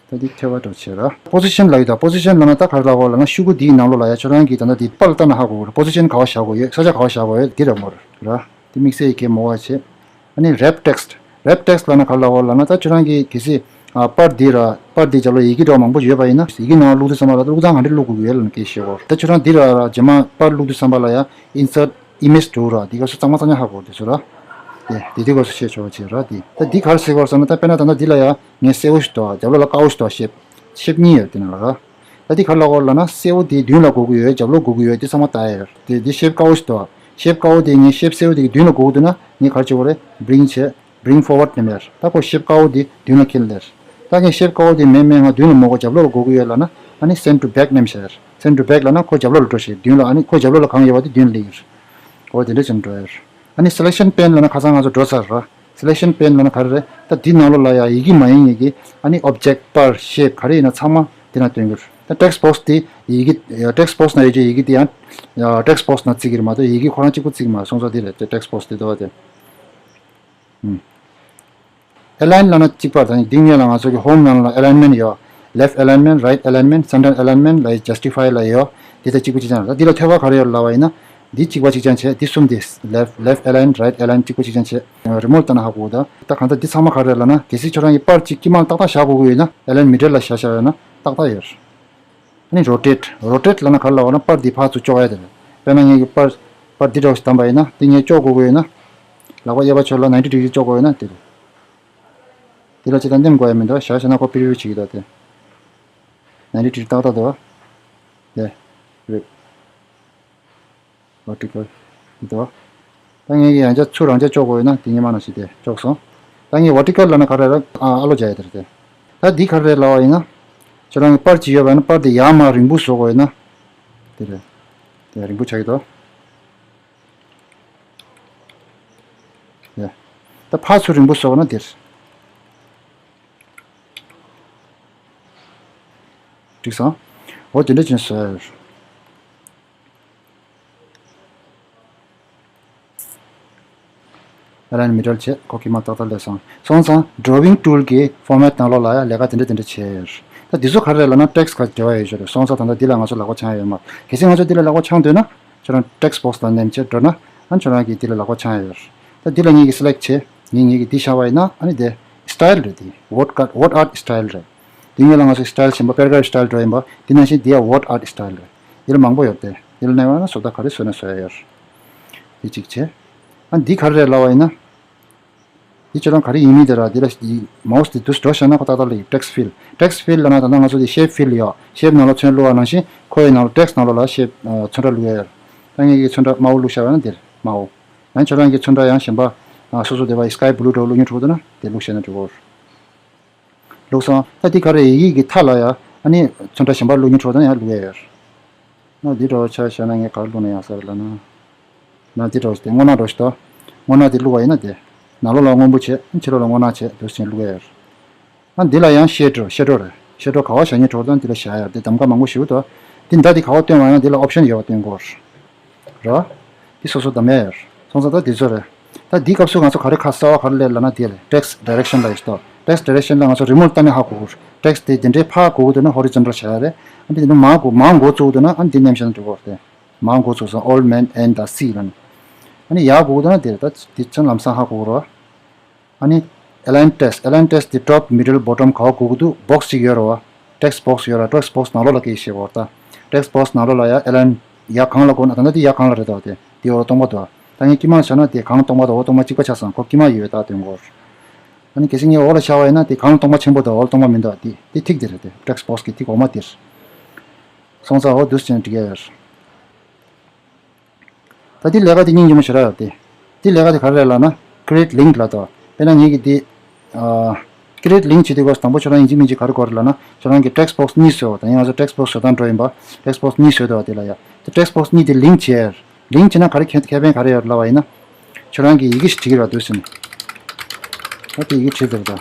ད་འདི་ཐེ་བ་འགྲོ་བྱེད་ར། པོ་སི་ཤན་ལབ་ཡོད་ད། པོ་སི་ཤན་ལབ་ན་ད་ག་རེ་ལབ་དགོས་ལབ་ན་ཤུ་གུ་འདིའི་ནང་ལོགས་ལ་ཡ་ཁྱོད་རང་གིས་ད་ལྟ་འདི་པར་ལྟ་ན་ཧ་གོ་གི་རེད། པོ་སི་ཤན་ག་བ་བཞག་དགོས་ཡོད། ས་ཆ་ག་བ་བཞག་དགོས་ཡོད་འདི་རེད་མོ་ར། འདི་དམིགས་བསལ་གྱི་མོ་བ་བྱེད། ཨ་ནི་རེབ་ཊེག་སི། རེབ་ཊེག་སི་ལབ་ན་ག་རེ་ལབ་དགོས་ལབ་ན་ད་ཁྱོད་རང་གིས་གལ་སྲིད་ཨ་པར་འདི་ར་པར་འདི་རྒྱབ་ལ་ཡི་གེ་འདྲ་བ་མང་པོ་ཡོད་པ་ཡིན་ན་ཡི་གེ་ནང་བླུགས་དུས་ཙམ་པ་ལ་ད་བླུགས་སྟངས་ག་འདྲ་བླུགས་དགོས་ཀྱི་ཡོད་ལབ་ན་སྐད་ཤེས་དགོས་ར། ད་ཁྱོད་རང་འདི་ར་ར་རྗེས་མ་པར་བླུགས་དུས་ཙམ་པ་ལ་ཡ་ཨིན་སར་ཊི་ཨི་མེཇ་འགྲོ་ར། འདི་ག་སུ་གཙང་མ་གཙང་ཉག་ཧ་གོ་དེ་ཚོ་ར། དེ་དེ་དེ་ག་སུ་ཤེས་ཆོག་བྱེད་ར། དེ་ད་འདི་ག་རེ་ཟེར་དགོས་ཟེར་ན་ད་དཔེར་ན་ད་ལྟ་འདི་ལ་ཡ་ངས་སེར་པོ་ཞིག་འདུག་རྒྱབ་ལོགས་ལ་དཀར་པོ་ཞིག་འདུག་ཤེབ་ཤེབ་གཉིས་ཡོད་དེ་ནང་ལ་ར། ད་འདི་ག་རེ་ལབ་དགོས་ལབ་ན་སེར་པོ་དེ་མདུན་ལ་དགོས་ཀྱི་ཡོད། རྒྱབ་ལོགས་དགོས་ཀྱི་ཡོད། དེ་ཚང་མ་ལྟ་ཡ་ཡོད། དེ་འདི་ཤེབ་དཀར་པོ་ཞིག་འདུག་ཤེབ་དཀར་པོ་དེ་ངས་ཤེབ་སེར་པོ་དེ་གི་མདུན་ལ་དགོས་ཀྱི་འདུག་ན་ངས་ག་རེ་བྱེད་དགོས་རེད། བྷི་རིང་བྱས། Bring forward ནེམ་ཡ། ད་ཁོ་ཤེབ་དཀར་པོ་འདི་མདུན་ལ་ཁྱེར་ལེར། ད་ངས་ཤེབ་དཀར་པོ་འདི་མེད་མེད་ང་མདུན་ལ་མ་དགོས་རྒྱབ་ལོགས་ལ་དགོས་ཀྱི་ཡོད་ལབ་ན་ཨ་ནི་སེན་ཌི་ཊུ་བེག་ནེམ་ཤར། སེན་ཌི་ཊུ་བེག་ལབ་ན་ཁོ་རྒྱབ་ལོགས་ལ་འགྲོ་ཞེས་མདུན་ལ་ཨ་ནི་ཁོ་རྒྱབ་ལོགས་ལ་གང་ཡོད་པ་དེ་མདུན་ལ་སླེབས་ཀྱི་རེད། འོ་དེ་འདྲ་བྱས་ནས་འགྲོ་ཡ་རེད། ཨ་ནི་སེ་ལེག་ཤན་པེན་ལབ་ན་ཁ་སང་ང་ཚོ་འགྲོ་ཚར་ར། སེ་ལེག་ཤན་པེན་ལབ་ན་ག་རེ་རེད། ད་འདི་ནང་ལོགས་ལ་ཡ་ཡི་གེ་མ་ཡིན་ཡི་གེ་ཨ་ནི་ཨོབ་ཇེག་པར་ཤེབ་ག་རེ་ཡིན་ན་ཚང་མ་དེ་ན་སྟོན་གྱི་རེད། ད་ཊེག་སི་བོག་སི་དེ་ཡི་གེ་ཊེག་སི་བོག་སི་ན་ཡོད་ཀྱི་ཡི་གེ་དེ་ཡང་ཊེག་སི་བོག་སི་ན་བརྩི་གི་རེད་མ་གཏོགས་ཡི་གེ་ཁོ་རང་གཅིག་པུ་བརྩི་གི་མ་རེད། སོང་ཙང་དེ་རེད་དེ་ཊེག་སི་བོག་སི་དེ་འདུག་བ་དེ། ཨེ་ལའིན་ལབ་ན་གཅིག་པ་དང་འདི་སྔོན་ལ་ང་ཚོ་གི་ཧོམ་ནང་ལ་ཨེ་ལའིན་མེན་ཡོད། Left alignment, right alignment, center alignment ལ་ཡི་ཇ་སི་ཊི་ཕའི་ལ་ཡོད། འདི་ལྟ་གཅིག་པ་གཅིག་རྐྱང་རེད། འདི་ལ་ཐོས་པ་ག་རེ་ཡོད་ལབ་པ་ཡིན་ན། འདི་གཅིག་པ་གཅིག་རྐྱང་བྱས། འདི་གསུམ་དེ་left, left align, right align གཅིག་པ་གཅིག་རྐྱང་བྱས། རི་མོ་ལྟ་ན་ཧ་གོ་ད། ད་གང་ལྟར་འདི་ཚང་མ་ག་རེ་རེད་ལབ་ན་གལ་སྲིད་ཁྱོད་རང་གི་པར་གཅིག་དཀྱིལ་མ་ལ་ཏག་ཏག་བཞག་དགོས་ཀྱི་ཡོད་ན་ཨེ་ལའིན་མི་ཌལ་ལ་བཞག་བཞག་ཡོད་ན་ཏག་ཏག་ཡོད་རེད། ཨ་ནི་རོ་ཊེཊ། རོ་ཊེཊ་ལབ་ན་ག་རེ་ལབ་པ་ན་པར་འདི་ཕར་ཚུར་གཅོག་ཡ་དེ་རེད། དཔེར་ན་ངས་ཀྱི་པར་པར་འདི་འདྲ་བོ་ཞིག་བདམས་པ་ཡིན་ན་འདི་ངས་གཅོག་དགོས་ཀྱི་ཡོད་ན། ལག་པ་གཡས་པ་ཕྱོགས་ལ་ནའིན་ཊི་ཌི་གྲི་གཅོག་དགོས་ཡོད་ན་དེ་རེད། དེ་ལ་ཅི་ལྟར་འདེམས་དགོས་ཡ་མི་འདུག་བཞག་བཞག་ན་ཁོ་པི་རི་ཝིའུ་བྱེད་ཀྱི་འདུག་དེ། ནའིན་ཊི་ཌི་གྲི་ཏག་ཏག་འདུག་དེ་རེད། ཝར་ཊི་ཀལ་འདུག་ད་ངས་ཀྱི་ཡང་བསྐྱར་ཚུར་རང་བསྐྱར་གཅོག་དགོས་ཡོད་ན་དེ་སྔོན་མ་ནང་བཞིན་དེ་གཅོག་སོང་། ད་ངས་ཝར་ཊི་ཀལ་ལབ་ན་ག་རེ་རེད། ཨ་ཨ་ལོ་རྒྱག་ཡ་དེ་རེད་དེ། ད་འདི་ག་རེ་རེད་ལབ་པ་ཡིན་ན། ཁྱོད་རང་གི་པར་གཅིག་ཡོད་པ་ཡིན་ན་པར་དེ་ཡར་མར་རིང་པོ་བཟོ་དགོས་ཡོད་ན། དེ་རེད། དེ་རིང་པོ་ཆགས་ཀྱི་འདུག་ཡ། ད་ཕར་ཚུར་རིང་པོ་བཟོ་དགོས་ན་དེ་རེད། འགྲིག་སོང་། འོ་དེ་འདྲ་ཅན་བཟོ་ཡ་ཡོད། ཨེ་ལའིན་མི་ཌལ་བྱས། ཁོ་དཀྱིལ་མ་ཏག་ཏག་སླེབས་སོང་། སོང་ཙང་ཌོ་རོ་ཝིང་ཊུལ་གྱི་ཕོར་མེ་ཊི་ནང་ལོགས་ལ་ཡང་ལས་ཀ་དེ་འདྲ་དེ་འདྲ་བྱས་ཡོད། ད་འདི་ཚོ་ག་རེ་རེད་ལབ་ན་ཊེག་སི་ག་འབྲེལ་བ་ཡོད་ཆོག་རེད། སོང་ཙང་ད་ལྟ་འདི་ལ་ང་ཚོ་ལག་པ་འཆང་ཡ་ཡོད་མ་རེད། གལ་སྲིད་ང་ཚོ་འདི་ལ་ལག་པ་འཆང་འདོད་ན་ཁྱོད་རང་ཊེག་སི་བོག་སི་ལ་ནེམ་བྱས་འགྲོ་ན་ཨ་ཁྱོད་རང་གིས་འདི་ལ་ལག་པ་འཆང་ཡ་ཡོད་རེད། ད་འདི་ལ་ངེད་ཀྱིས་སི་ལེག་བྱས། ངས་ངེད་ཀྱིས་འདི་བཞག་པ་ཡིན་ན་ཨ་ནི་དེ་སི་ཊལ་རེད། དེ་ཝོཌ་ཀཊ་ཝོཌ་ཨརཊ་སི་ཊལ་རེད། དེ་སྔོན་ལ་ང་ཚོ་སི་ཊལ་གཞན་པ་པེ་ར་གྷ་རཕ་སི་ཊལ་འགྲོ་ཡིན་པ་དེ་ནང་བཞིན་དེ་ཡང་ཝོཌ་ཨརཊ་སི་ཊལ་རེད། དེ་ལ་མང་པོ་ཡོད་དེ། དེ་ལ་གནས་པ་ན་བཟོ་ལྟ་ག་རེ་བཟོས་ན་བཟོ་ཡ་ཡོད་རེད། དེ་གཅིག་བྱས། ཨ་འདི་ག་རེ་རེད་ལབ་པ་ཡིན་ན། འདི་ཁྱོད་རང་ག་རེ་ཡིན་མིན་དེ་ར་འདི་ལ་མའོ་སི་དེ་འདུག་སེ་འགྲོ་བཞག་ན་ཁོ་ཏག་ཏག་སླེབས་ཀྱི། ཊེག་སི་ཕིལ། ཊེག་སི་ཕིལ་ལབ་ན་ད་ལྟ་ང་ཚོ་དེ་ཤེབ་ཕིལ་ཡོད། ཤེབ་ནང་ལ་ཚོན་བླུགས་པ་ནང་བཞིན་ཁོ་ཡི་ནང་ལ་ཊེག་སི་ནང་ལོགས་ལ་ཤེབ་ཚོན་ཁྲ་བླུགས་ཡ་ཡོད། ད་ངེད་ཀྱིས་ཚོན་ཁྲ་དམར་པོ་བླུགས་བཞག་པ་ན་འདིར་དམར་པོ། ཡང་ཁྱོད་རང་གིས་ཚོན་ཁྲ་ཡང་གཞན་པ་སོ་སོ་དེ་བ་ཡི་སི་ཀའི་བྷུ་ལུ་འདྲ་བོ་བླུགས་སྙིང་བྲོ་འདུག་ན་དེ་བླུགས་བཞག་ན་འགྲིག་གོ། བླུགས་སོང་། ད་འདི་ག་རེ་ཡི་གེ་གི་མཐའ་ལ་ཡ་ཨ་ནི་ཚོན་ཁྲ་གཞན་པ་བླུགས་སྙིང་བྲོ་འདུག་ན་ཡང་བླུགས་ཡ་ཡོད། ན་འདི་འདྲ་བོ་ཆ་བཞག་ན་ངས་ག་རེ་བླུགས་ན་ཡག་ས་རེད་ལབ་ན། ན་འདི་འདྲ་བོ་ཞིག་དེ་སྔོ་ནག་འདྲ་བོ་ཞིག་འདུག་སྔོ་ནག་དེ་བླུགས་པ་ཡིན་ན་དེ། ནང་ལོགས་ལ་སྔོན་པོ་བྱས་ཕྱི་ལོགས་ལ་སྔོ་ནག་བྱས་འདུག་སེ་བླུགས་ཡ་ཡོད། ཨ་འདི་ལ་ཡང་ཤེ་ཌོ། ཤེ་ཌོ་རེད། ཤེ་ཌོ་ག་བ་བཞག་སྙིང་བྲོ་དང་འདི་ལ་བཞག་ཡ་དེ་གདམ་ག་མང་པོ་ཞིག་འདུག་འདི་མདའ་འདི་ག་བ་སྟོན་པ་ཡང་འདི་ལ་ཨོབ་ཤན་ཡོད་པ་སྟོན་དགོས་རེད། འདི་སོ་སོ་གདམ་ཡ་ཡོད། སོང་ཙང་ད་འདི་ཚོ་རེད། ད་འདི་སྐབས་སུ་ང་ཚོ་ག་རེ་ཁ་གསལ་བ་ག་རེ་སླེབས་ལབ་ན་འདི་རེད། ཊེག་སི་ཌི་རེག་ཤན་ལབ་ཡོད་ཤག་ཊེག་སི་ཌི་རེག་ཤན་ལ་ང་ཚོ་རི་མོ་ལྟ་ནས་ཧ་གོ་གི་རེད། ཊེག་སི་དེ་འདི་འདྲའི་ཕར་དགོས་ཀྱི་འདུག་ན་ཧོ་རི་ཛོན་ཊལ་བྱ་ཡ་རེད། ཨ་འདི་འདི་མར་དགོས་མར་འགོ་བཙུགས་འདུག་ན་ཨ་འདི་ནེམ་བཞག་ན་འགྲིག་གི་རེད། མར་འགོ་བཙུགས་སོང་། Old Man and the Sea ལབ་ནས། ཨ་ནི་ཡར་དགོས་ཀྱི་འདུག་ན་འདི་རེད། ད་འདི་ཚོ་ལམ་སང་ཧ་གོ་གི་རེད། ཨ་ནི་ align text, align text དེ top, middle, bottom ག་བ་དགོས་ཀྱི་འདུག box གཅིག་ཡོད་རེད་བ། text box ཡོད་ར། text box ནང་ལོགས་ལ་སྐད་ཤེས་བོར་ད། text box ནང་ལོགས་ལ་ཡ་align ཡ་གང་ལ་དགོས་ན་ད་ལྟ་དེ་ཡ་གང་ལ་རེད་དོ་དེ་དེ་འོག་ལ་སྟོང་པ་འདུག་ད་ངས་དཀྱིལ་མ་བཞག་ན་དེ་གང་སྟོང་པ་དང་འོག་སྟོང་པ་གཅིག་པ་ཆགས་སོང་། ཁོ་དཀྱིལ་མ་ཡོད་ད་དོན་སྐོར། ཨ་ནི་གལ་སྲིད་ངས་འོག་ལ་བཞག་པ་ཡིན་ན་དེ་གང་སྟོང་པ་ཆེན་པོ་དང་འོག་སྟོང་པ་མི་འདུག་དེ་དེ་ཐིག་དེ་རེད། དེ་text box གི་ཐིག་འོག་མ་དེར། སོང་ཙང་འོ་འདུག་ཅན་འགྲིག་ཡ་ཡོད། ད་དེ་ལས་ཀ་དེ་སྙིང་རྗེ་མོ་ཞེ་དྲག་ཡོད་དེ། དེ་ལས་ཀ་དེ་ག་རེ་རེད་ལབ་ན། create link ལབ་དོ། དཔེར་ན་ངེད་ཀྱི་དེ། ཨ། create link བྱེད་དུས་སྐབས་དང་པོ་ཁྱོད་རང་ཡིན་གཅིག་མིན་གཅིག་ག་རེ་དགོས་རེད་ལབ་ན། ཁྱོད་རང་གི་text box གཉིས་བཟོས་པ་དང་། ཡང་ང་ཚོ་text box བཟོ་སྟངས་འགྲོ་ཡིན་པ། text box གཉིས་བཟོས་འདུག་བ་དེ་ལ་ཡ། དེ་text box གཉིས་དེ་link བྱས། link བྱས་ན་ག་རེ་ཁེ་ཁེ་ཕན་ག་རེ་ཡོད་ལབ་པ་ཡིན་ན། ཁྱོད་རང་གི་ཡི་གེ་ཞིག་བྲིས་ཀྱི་རེད་འདུག་ཟིན། ད་དེ་ཡི་གེ་བྲིས་དེ་རེད་ད།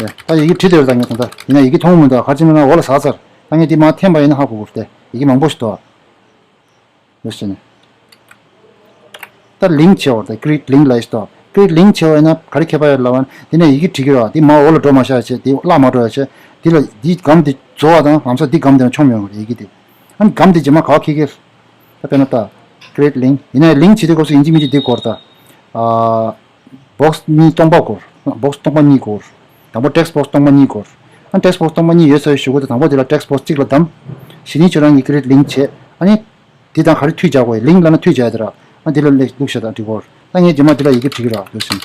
ཡ། ད་ཡི་གེ་བྲིས་དེ་རེད་ད། ངས་ད་ལྟ་ཡིན་ན་ཡི་གེ་མཐོང་མི་འདུག་ག་རེ་བྱས་ན་འོག་ལ་ཟག་ཚར། ད་ངས་དེ་མར་འཐེན་པ་ཡིན་ན་ཧ་གོ་གི་རེད་དེ། ཡི་གེ་མང་པོ་ཞིག་འདུག་ཡོད་ཟེར་ནས། ད་link བྱེད་འོ་ད། create link ལབ་ཡོད་ད། create link བྱེད་འོ་ཡིན་ན་ག་རེ་ཁྱད་པར་ཡོད་ལབ་ན། དེ་ནས་ཡི་གེ་བྲིས་ཀྱི་རེད་བ། དེ་མར་འོག་ལ་འགྲོ་མ་བཞག་བྱས། དེ་བརླག་མ་འགྲོ་བ་བྱས། དེ་ལ་འདི་སྒམ་དེ་རྫོགས་པ་དང་ལམ་སང་འདི་སྒམ་དེ་ནང་མཆོང་མི་ཡོང་གི་རེད་ཡི་གེ་དེ། ཨ་ནི་སྒམ་དེ་རྗེས་མ་ག་པར་འཁྱེར་གྱི་རེད། ད་དཔེར་ན་ད། create link ཡིན་ན་link བྱེད་དུས་སྐབས་སུ་ཡིན་གཅིག་མིན་གཅིག་འདི་དགོས་རེད་ད། ཨ། box གཉིས་སྟོང་པ་དགོས། box སྟོང་པ་གཉིས་དགོས། དང་པོ་text box སྟོང་པ་གཉིས་དགོས། ཨ། text box སྟོང་པ་གཉིས་ཡོད་ཚར་བའི་གཞུག་གུ་དེ་དང་པོ་དེ་ལ་text box གཅིག་ལ་བདམས། གཞི་ནས་ཁྱོད་རང་གིས་create link བྱེད། ཨ་ནི། འདི་དང་ག་རེ་མཐུད་བྱ་དགོས། link ལབ་ན་མཐུད་བྱ་ཡ་དེ་ར། ཨ། འདི་ལ་ལེགས་འདུག་བྱ་དང་འགྲིག་གོ། ད་ངས་རྗེས་མ་འདི་ལ་ཡི་གེ་བྲིས་ཀྱི་ར་འདུག་ཟིན།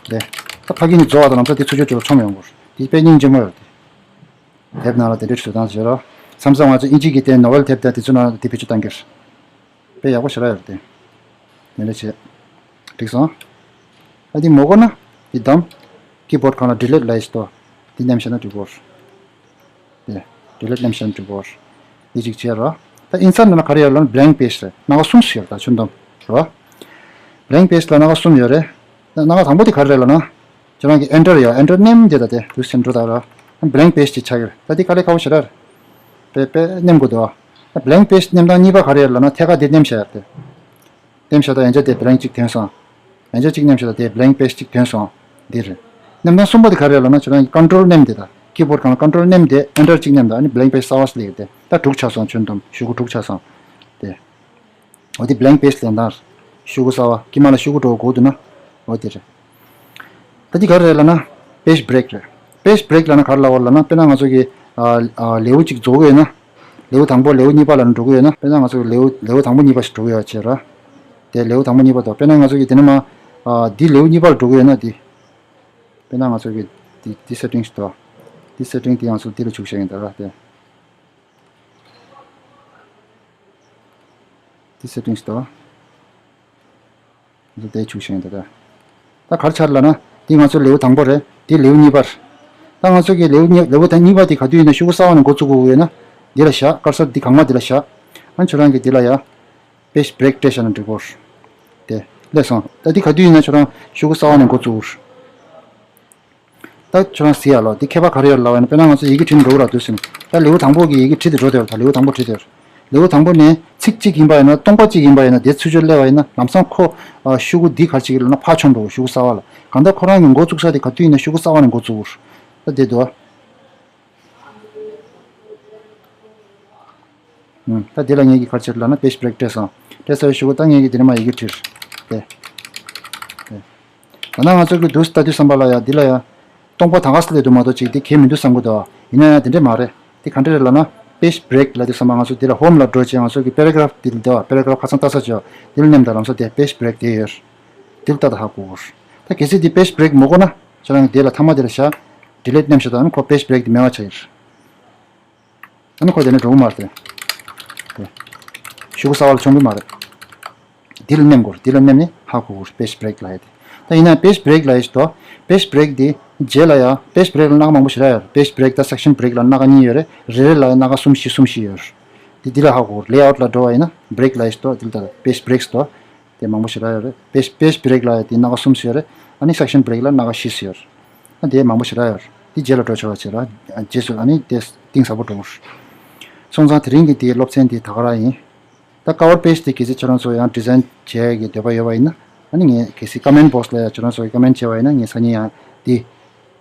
དེ། ད་ཕ་གི་ནས་རྫོགས་པ་དང་ལམ་སང་དེ་ཚུར་ཕྱོགས་ཀྱི་ལ་མཆོང་ཡོང་གོ། དེ་དཔེ་སྙིང་རྗེ་མོ་ཡོད་དེ། དེབ་ནང་ལ་དེ་འདྲའི་བཟོ་སྟངས་བཟོས་རོགས། མཚམས་མཚམས་ང་ཚོ་ཨིན་ཇི་གི་དེ་novel དེབ་དང་དེ་ཚོ་ནང་དེ་བེད་སྤྱོད་གཏང་གི་རེད། དཔེ་ཡག་པོ་ཞེ་དྲག་ཡོད་རེད་དེ། དེ་འདྲ་བྱས། འགྲིག་སོང་། ཨ་དེ་མོ་གོ་ན། དེ་བདམས། keyboard སྒང་ལ་delete ལབ་ཡས་ཤིག་འདུག་དེ་མནན་བཞག་ན་འགྲིག་གོ། དེ། delete མནན་བཞག་ན་འགྲིག་གོ། དེ་གཅིག་བྱས་རོགས། ད་insert ནང་ལ་ག་རེ་ཡོད་ལབ་ན་blank page རེད། སྣ་ཁ་གསུམ་ཞིག་ཡོད་རེད་ད་ཁྱོན་བསྡོམས། རོ། blank page ལ་སྣ་ཁ་གསུམ་ཡོད་རེད། ད་སྣ་ཁ་དང་པོ་དེ་ག་རེ་རེད་ལབ་ན། ཁྱེད་རང་གིས་enter ཡ། enter མནན་དེ་ད་དེ་དུས་སེམས་འགྲོ་ད་ར། blank page ཅིག་ཆགས་ཡོད། ད་དེ་དཀའ་ལས་ཁག་པོ་ཞེ་དྲག་རེད། དཔེ་དཔེ་མནན་དགོས་འདུག་ད་blank page མནན་སྟངས་གཉིས་པ་ག་རེ་རེད་ལབ་ན། ཐད་ཀར་དེ་མནན་བཞག་ཡ་རེད་དེ། མནན་བཞག་ད་ཡན་ཆད་དེ་blank ཅིག་ཐོན་སོང་། ཡན་ཆད་ཅིག་མནན་བཞག་ད་དེ་blank page ཅིག་ཐོན་སོང་། འདི་རེད། མནན་སྟངས་གསུམ་པ་དེ་ག་རེ་རེད་ལབ་ན། ཁྱེད་རང་གིས་control མནན་དེ་ད། keyboard སྒང་ལ་control མནན་དེ་enter ཅིག་མནན་ད། ཨ་ནི་blank page གསར་པ་ཞིག་སླེབས་ཡོད་དེ། ད་དྲུག་ཆགས་སོང་། ཁྱོན་བསྡོམས་ཤོག་གུ་དྲུག་ཆགས་སོང་། དེ། འོ་དེ་blank page ལེན་སྟངས། ཤོག་གུ་གསར་པ་དཀྱིལ་མ་ལ་ཤོག་གུ་འགྲོ་དགོས་འདུག་ན། འོ་དེ་རེད། ད་འདི་ག་རེ་རེད་ལབ་ན། page break རེད། page break ལབ་ན་ག་རེ་ལབ་པ་ལབ་ན། དཔེར་ན་ང་ཚོ་གི་ཨ་ཨ་ལེའུ་གཅིག་རྫོགས་ཀྱི་ཡོད་ན། ལེའུ་དང་པོ་ལེའུ་གཉིས་པ་ལ་འགྲོ་གི་ཡོད་ན། དཔེར་ན་ང་ཚོ་གི་ལེའུ་ལེའུ་དང་པོ་གཉིས་པ་ཞིག་འགྲོ་གི་ཡོད་བྱས་ར། དེ་ལེའུ་དང་པོ་གཉིས་པ་དང་། དཔེར་ན་ང་ཚོ་གི་དེ་ནས་མ་ཨ་འདི་ལེའུ་གཉིས་པར་འགྲོ་གི་ཡོད་ན་འདི། དཔེར་ན་ང་ཚོ་གི་འདི་འདི་settings དང་། འདི་settings དེ་ང་ཚོ་འདི་ལ་བཅུག་བྱས་ཡིན་ད་ར་དེ། འདི་settings དང་། འདི་དེ་བཅུག་བཞིན་ཡོད་ད། ད་ག་རེ་ཆགས་ལབ་ན། འདི་ང་ཚོ་ལེའུ་དང་པོ་རེད། འདི་ལེའུ་གཉིས་པ་རེད། ད་ང་ཚོ་གི་ལེའུ་གཉིས་ལེའུ་ད་གཉིས་པ་འདི་ག་དུས་ཡིན་ན་ཤོག་གུ་གསར་པ་ནས་འགོ་བཙུགས་དགོས་ཀྱི་ཡོད་ན། འདི་ལ་བཞག cursor འདི་གང་མ་འདི་ལ་བཞག་ཨ་ཁྱོད་རང་གིས་འདི་ལ་ཡ། page break སྤྲད་བཞག་ན་འགྲིག་གོ། དེ། སླེབས་སོང་། ད་འདི་ག་དུས་ཡིན་ན་ཁྱོད་རང་ཤོག་གུ་གསར་པ་ནས་འགོ་བཙུགས། ད་ཁྱོད་རང་གཟིགས་ཡ་ལོ། འདི་ཁྱད་པར་ག་རེ་ཡོད་ལབ་ཡ་ན། དཔེར་ན་ང་ཚོ་ཡི་གེ་བྲིས་འགྲོ་གི་ར་འདུག་ཟེར་ན། ད་ལེའུ་དང་པོ་གི་ཡི་གེ་བྲིས་ཏེ་འགྲོ་དེ་ར། ད་ལེའུ་དང་པོ་བྲིས་དེ་ར། ལེའུ་དང་པོ་ནས་ཚིག་གཅིག་ཡིན་པ་ཡིན་ན། སྟོང་པ་གཅིག་ཡིན་པ་ཡིན་ན། དེ་ཚུར་ཕྱོགས་སླེབས་པ་ཡིན་ན། ལམ་སང་ཁོ་ཨ་ཤོག་གུ་འདི་ག་རེ་བྱེད་ཀྱི་ལབ་ན། ཕར་མཆོང་འགྲོ། ཤོག་གུ་གསར་པ་ལ། གང་ལྟར་ཁོ་རང་གི་འགོ་བཙུགས་ས་དེ་ག་དུས་ཡིན་ན་ཤོག་གུ་གསར་པ་ནས་འགོ་བཙུགས། ད་དེ་འདུག་ཨ། ཨུམ། ད་འདི་ལ་ངེད་ཀྱིས་ག་རེ་བྱེད་ལབ་ན། page break སྤྲད་སོང་། སྤྲད་ཚར་བའི་གཞུག་གུ་ད་ངེད་ཀྱིས་འདི་ནས་མར་ཡི་གེ་བྲིས། དེ། དེ། ད་ནང་ང་ཚོ་གི་འདུག་ལྟ་དུས་ཙམ་པ་ལ་ཡ། འདི་ལ་ཡ། སྟོང་པ་ད་ག་ས་སླེབས་འདུག་མ་གཏོགས་ཅིག་འདི་གལ་མི་འདུག་བསམ་གི་འདུག་ཡིན་ན་ཡང་དེ་འདྲས་མ་རེད། འདི་ག་འདྲས་རེད་ལབ་ན། page break ལབ་དུས་ཙམ་པ་ང་ཚོ་འདི་ལ་home ལ་འགྲོ་བྱས། ང་ཚོ་གི་paragraph འདི་ལ་འདུག paragraph ཁ་སང་ལྟ་ས་བྱས། འདི་ལ་མནན་དང་། ལམ་སང་དེ་page break དེ་ཡོད། འདི་ལ་ལྟ་དང་ཧ་གོ་གི་རེད། ད་གལ་སྲིད་འདི་page break མི་དགོས་ན། ཁྱེད་རང་གིས་འདི་ལ་མཐའ་མ་འདི་ལ་བཞག delete མནན་བཞག་དང་། ཨ་ནི་ཁོ་page break འདི་མེད་པ་ཆགས་ཀྱི་རེད། ཨ་ནི་ཁོ་དེ་ནས་འགྲོ་གི་མ་རེད། དེ། ཤོག་གུ་གསར་པ་ལ་མཆོང་གི་མ་རེད། འདི་ལ་མནན་དགོས་རེད། འདི་ལ་མནན་ནས་ཧ་གོ་དགོས་རེད། page break ལབ་ཡ་དེ། ད་ཡིན་ན་page break ལབ་ཡ་ཞིག་འདུག page break འདི་རྗེས་ལ་ཡ། page break ལ་སྣ་ཁ་མང་པོ་ཞེ་དྲག་ཡོད་རེད། page break དང་section break ལ་སྣ་ཁ་གཉིས་ཡོད་རེད། རེ་རེ་ལ་ཡ་སྣ་ཁ་གསུམ་བཞི་གསུམ་བཞི་ཡོད་རེད། འདི་འདི་ལ་ཧ་གོ་དགོས་རེད། layout ལ་འགྲོ་བ་ཡིན་ན་break ལབ་ཡ་ཞིག་འདུག་འདི་ལ་ད་page breaks འདུག་དེ་མང་པོ་ཞེ་དྲག་ཡོད་རེད། page page break ལ་ཡ་དེ་སྣ་ཁ་གསུམ་ཡོད་རེད། ཨ་ནི་section break ལ་སྣ་ཁ་བཞི་ཡོད་རེད། ཨ་དེ་མང་པོ་ཞེ་དྲག་ཡོད་རེད། དེ་རྗེས་ལ་འགྲོ་ཆོག་པ་བྱེད་ར། རྗེས་སུ་ཨ་ནི་དེ་གཏིང་ཟབ་པོ་འགྲོ་གི་རེད། སོང་ཙང་དེ་རིང་གི་དེའི་སློབ་ཚན་དེ་ད་ག་རང་ཡིན། ད་cover page དེ་གལ་སྲིད་ཁྱེད་རང་ཚོ་ཡང་design བྱེད་ཀྱི་འདོད་པ་ཡོད་པ་ཡིན་ན། ཨ་ནི་ངས་གལ་སྲིད་comment box ལ་ཡང་ཁྱེད་རང་ཚོ་comment བྱས་པ་ཡིན་ན། ངས་སང་ཉིན་ཡང་དེ་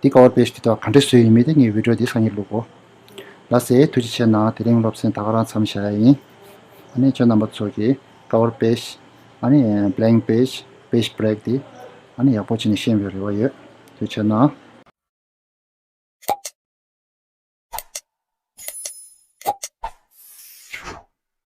དེ་cover page དེ་དག་ག་འདྲས་བཟོས་ཡིན་མིན་དེ་ངས་video དེ་སང་ཉིན་བླུག་གོ། ལགས་སེ། ཐུགས་རྗེ་ཆེ་གནང་། དེ་རིང་སློབ་ཚན་ད་ག་རང་མཚམས་བཞག་ཡ་ཡིན། ཨ་ནི་ཁྱོད་རྣམ་པ་ཚོ་གིས་cover page ཨ་ནི་blank page page break དེ་ཨ་ནི་ཡག་པོ་བྱས་ནས་ཤེས་པའི་རེ་བ་ཡོད། དེ་བྱས་ན་